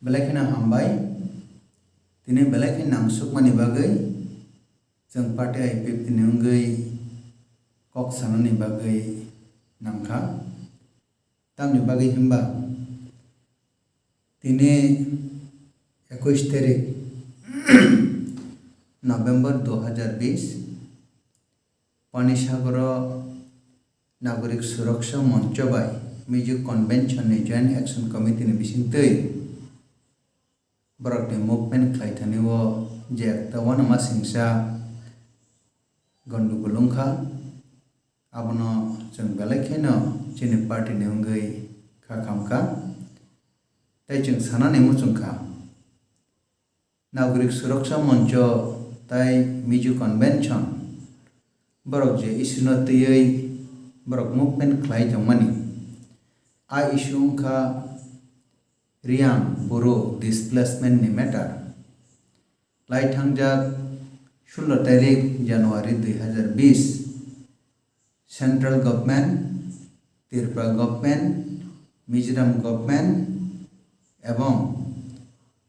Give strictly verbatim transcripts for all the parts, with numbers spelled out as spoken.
Belai kheno hambai. Tini belai khe nangsukmani bagwi chwng party I P F T ni wngwi kok sanani bagwi nangkha. Tamni bagwi hwnba tini ekush tarik November dui hazar bish Panisagoro Nagorik Suraksha Moncho bai Mizo Convention ni Joint Action Committee ni bisingtwi borokni movement khlai thani o je ekta uanama singsa gondogol wngkha, abono chwng belai kheno chini party ni wngwi kha khamkha. Tei chwng sanani muchungkha, Nagorik Suraksha Moncho tai Mizo Convention borok je issue no twiwi borok movement khlai tongmani, a issue wngkha Riang Boro displacement ni matter. Lai thangjak sullo tarik January dui hazar bish, Central Government, Tripura Government, Mizoram Government ebong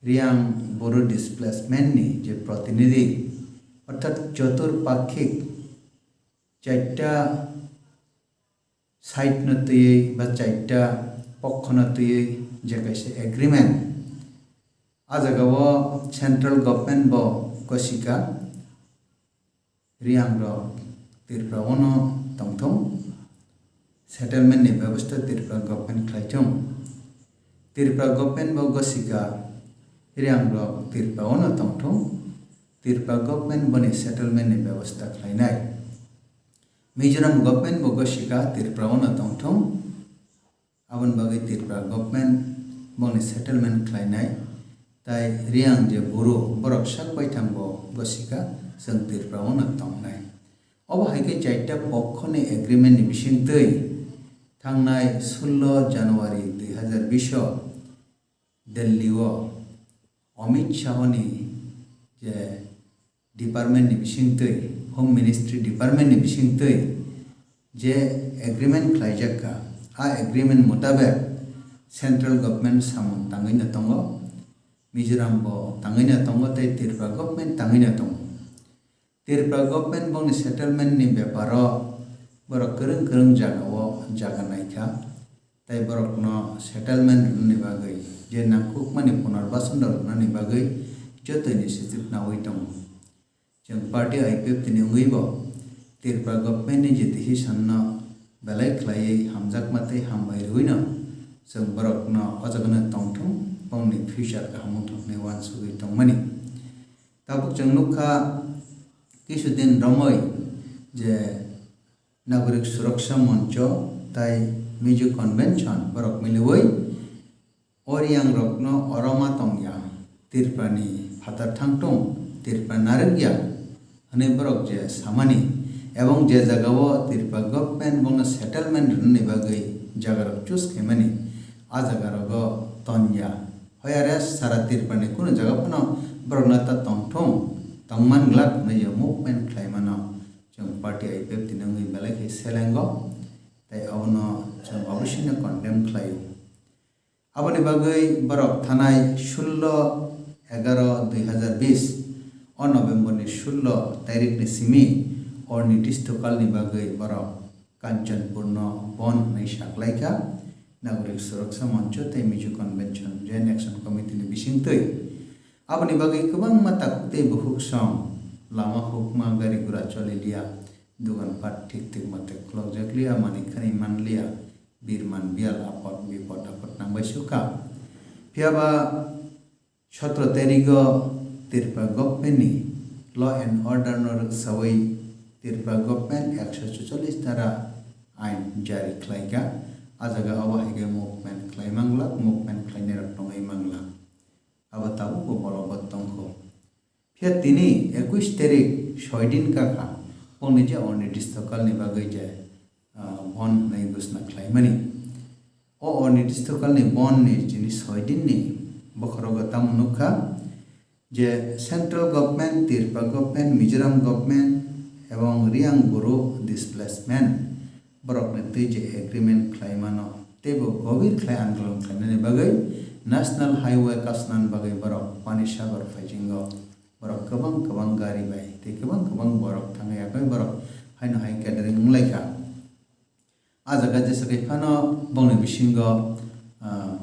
Riang Boro displacement ni je protinidhi, orthat chotur pakhik, charta side no twiwi ba charta pokho no twiwi je kaisa agreement, a jaga o Central Government bo gosika Riang rok Tripura o no tongthung, settlement ni bebosta Tripura Government khlai thung. Tripura Government bo gosika Riang rok Tripura o no tongthung, Tripura Government boni settlement ni bebosta khlainai. Mizoram Government bo gosika Tripura o no tongthung, aboni bagwi Tripura Government bongni settlement khlainai, tai Riang je Boro borok sak baithang bo gosika chwng Tripura o no tongnai. Obo hai khe charta pokho ni agreement ni bisingtwi thangnai sullo January dui hazar bish o Delhi o Amit Shah ni je department ni bisingtwi, Home Ministry department ni bisingtwi je agreement khlaijak kha, a agreement mutabek Central Government samung tangwi no tongo, Mizoram bo tangwi no tongo tei Tripura Government tangwi no tongo. Tripura Government bongni settlement ni bepar o borok kwrwng kwrwng jaga o jaga naikha, tei borokno settlement rwnani bagwi je nangkukmani punorbasan rok rwnani bagwi joto initiative naui tongo. Chwng party I P F T ni wngwi bo Tripura Government ni je decision no belai khlaiwi hamjakma tei hambai rwino chwng borokno o jaga no tongthung, bongni future kaham wngthok hinwi uansugwi tongmani. Tabuk chwng nukha, kisu din romwi je Nagorik Suraksha Moncho tai Mizo Convention borok miliwi o Riang rokno oro ma tongya, Tripura ni phatar thangtung, Tripura narwkya hwnwi borok je samani, ebong je jaga o Tripura government bongno settlement rwnani bagwi jaga rok choose khaimani, a jaga rogo tonya. Hoyare sara Tripura ni kunu jaga phano borokno ta tongthung, tongman glak hwnwi je movement khlaimano chwng party I P F T ni wngwi belai khe selengo, tei abono chwng oboisino condemn khlaio. Aboni bagwi borok thanai sullo egaro dui hazar bish o November ni sullo tarik ni simi orni tistokalni bagwi borok Kanchanpur no bon hwnwi saklaikha, Nagorik Suraksha Moncho tei Mizo Convention Joint Action Committee ni bisingtwi. Aboni bagwi kwbangma takhuk tei bukhuk song lama hukma gari gura choli liya, dugan phat thik thik mate khulokjak liya, manwi khwnwi man liya, birman biyal apot bipot apot nangbai sukha. Phiyaba sotro tarigo Tripura government ni law and order no rwksawi Tripura government ekso chuchollis tara ain jari khlaikha. A jaga obo hai khe movement khlai manglak, movement khlainai rok tongwi manglak. Abo tabukbo bolobot tongkho. Phiya tini ekush tarik soi din kakha, bongni je onirdistokalni bagwi je, ah, bon hwnwi ghosna khlaimani. O onirdistokalni bonni chini soi dinni bokhorogo tamo nukha je central government, Tripura government, Mizoram government ebong Riang Boro displacement borokni twi je agreement khlaimano teibo gobir khlai andolon khlainani bagwi National Highway kasnani bagwi borok Pani Sagar phaijingo. Borok kwbang kwbang gari bai tei kwbang kwbang borok thangwi yakwi borok haino hai gathering wnglaikha. A jaga jesa khe phano bongni bisingo, ah,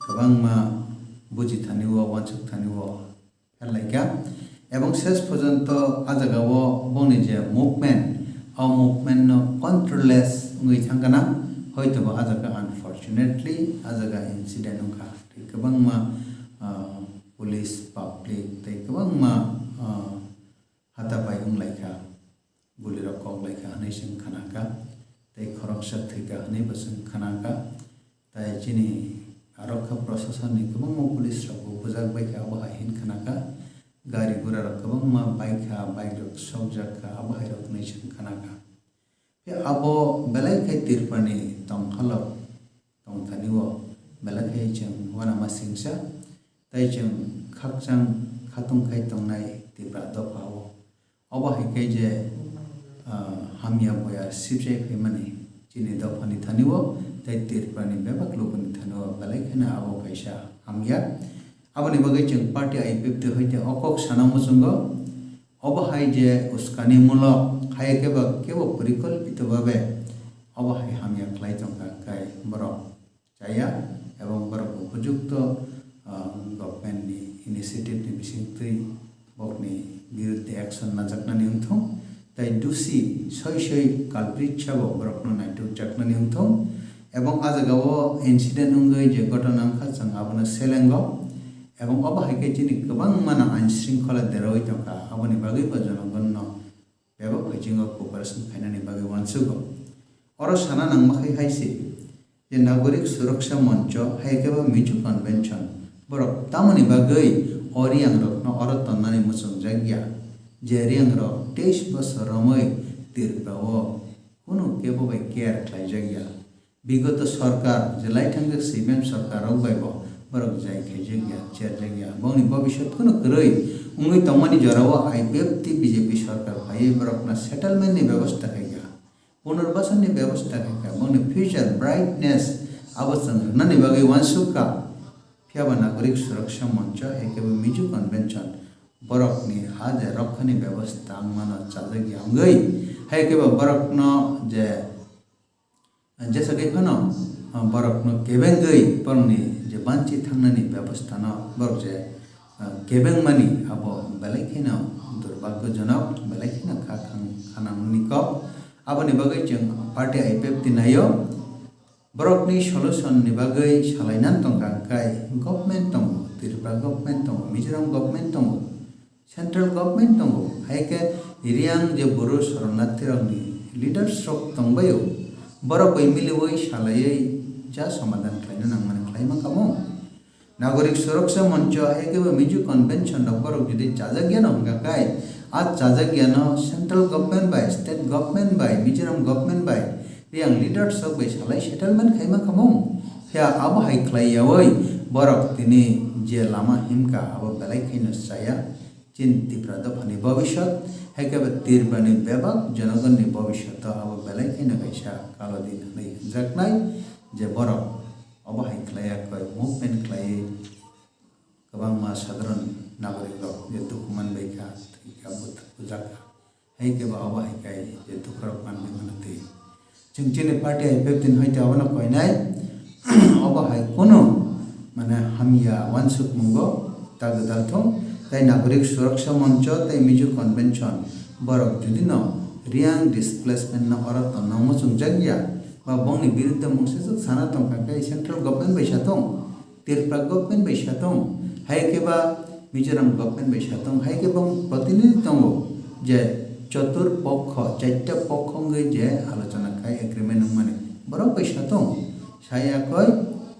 kwbangma buji thani o, uansuk thani o pherlaikha. Ebong ses porjonto a jaga o bongni je movement, o movement no controlless wngwi thangkha na, hoitoba a jaga unfortunately a jaga incident wngkha. Tei kwbangma, ah, police, public tei kwbangma, ah, hata bai wnglaikha, gulirok koklaikha hwnwi chwng khnakha, tei khoroksa thwikha hwnwibo chwng khnakha. Tai chini rokha prosasonni kwbangma police rokbo bujak baikha, abo hai hin khnakha. Gari gura rok kwbangma baikha, bike rok sokjakha, abo hai rok hwnwi chwng khnakha. Khe abo belai khe Tripurani tongkhalok tongthani o belai khe chwng uanama singsa, tei chwng khakchang khatung khai tongnai Tipra dopha o. Obo hai khe je, ah, hamya boya sibjai phaimani chini dophani thani o tei Tripurani bebak lukuni thani o belai kheno abo kaisa hamya. Aboni bagwi chwng party I P F T hoite o kok sana muchungo. Obo hai je uskanimulok, hai khe ba kebo porikolpito babe obo hai hamya khlai tongkha, hwnkhe borok chaya, ebong borok upojukto, ah, government ni initiative ni bisingtwi bokni birudde action najaknani wngthung, tei dusi soi soi culprit sabo borokno naitukjaknani wngthung, ebong a jaga o incident wngwi je gotona wngkha, chwng abono selengo, ebong obo hai khe chini kwbangma no ain shringkhola derawi tongkha, aboni bagwi bo jonogonno bebak bisingo cooperation khainani bagwi uansugo. Oro sana nangma khai hai se je Nagorik Suraksha Moncho hai khe bo Mizo Convention borok tamoni bagwi o Reang rokno oro tonnani muchungjak ya, je Reang rok teis bosor romwi Tripura o kunu kebo bai care khlaijak ya. Bigoto sorkar, je lai thangjak C P M sorkar rok bai bo borok jai khaijak ya, cherjak ya. Bongni bobiswt kunu kwrwi wngwi tongmani jorao I P F T B J P sorkar phaiwi borokno settlement ni bebosta khaikha, punarbasan ni bebosta khaikha. Bongni future brightness abo chwng rwnani bagwi uansukha. Phiyaba Nagorik Suraksha Moncho hai khe bo Mizo Convention borokni ha je rokhani bebosta wngmano chajak ya wngwi, hai khe bo borokno je Jesa khe phano, ah, borokno kebengwi borokni je banchi thangnani bebostano borok je, ah, kebengmani abo belai kheno durbhagyojonok, belai kheno kha khang khanangni kok. Aboni bagwi chwng party I P F T naio, borokni solution ni bagwi salainan tongkha, hwnkhe government tongo, Tripura government tongo, Mizoram government tongo. Central government tongo, hai khe Reang je Bru Sharanarthi rokni leaders rok tongbaio, borok bai miliwi salaiwi ja somadan khlaina nangmani khlaima kamo. Nagorik Suraksha Moncho hai khe bo Mizo Convention rok borok jodi chajak yano hwnkha khai, a chajak yano central government bai, state government bai, Mizoram government bai, Reang leaders rok bai salai settlement khaima kamo. Phiya abo hai khlai yawi borok tini je lama himkha abo belai khaino chaya. Chini Tipra dophani bobiswt, hai khe bo Tripurani bebak jonogonni bobiswt o abo belai kheno kaisa kalo din hwnwi hwnjaknai, je borok obo hai khlai ya koi movement khlaiwi kwbangma sadharon nagorik rok je dukhu manbai kha, thwi kha, bwthwk bujak kha, hai khe bo obo hai khe je dukhu rok manbai mano twi. Chwng chini party I P F T ni hoite obono koinai, obo hai kunu mane hamya uansukmungo ta gwdal thung, tei Nagorik Suraksha Moncho tei Mizo Convention borok judino Reang displacement no oro tongna muchungjak ya, ba bongni birudde mungsajwk sana tongkha khe central government bai sa tong. Tripura government bai sa tong, hai khe ba Mizoram government bai sa tong, hai khe bong protinidhi tongo je chotur pokho, chaita pokho wngwi je alochona khai agreement wngmani borok bai sa tong, sa ya koi,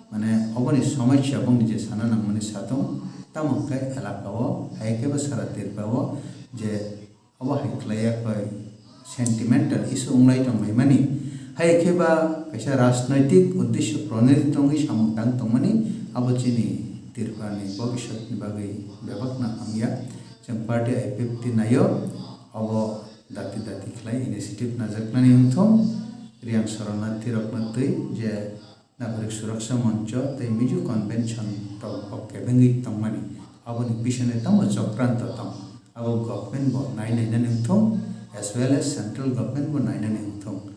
mane oboni somosya bongni je sana nangmani sa tong, tamo khe elaka o, hai khe ba sara Tripura o je Obo hai khlai ya koi sentimental issue wng lai tong lai mani. Hai khe ba kaisa rajnoitik uddesho pronodit wngwi samung tang tong mani, abo chini Tripura ni bobiswt ni bagwi bebak no hamya. Chwng party I P F T naio, obo dati dati khlai initiative najaknani wngthung, Reang Sharanarthi rokno twi je Nagorik Suraksha Moncho tei Mizo Convention rok bo kebengwi tongmani, aboni bisingni tamo chokranto tong, abo government bo nai nainani wngthung, as well as central government bo nainani wngthung.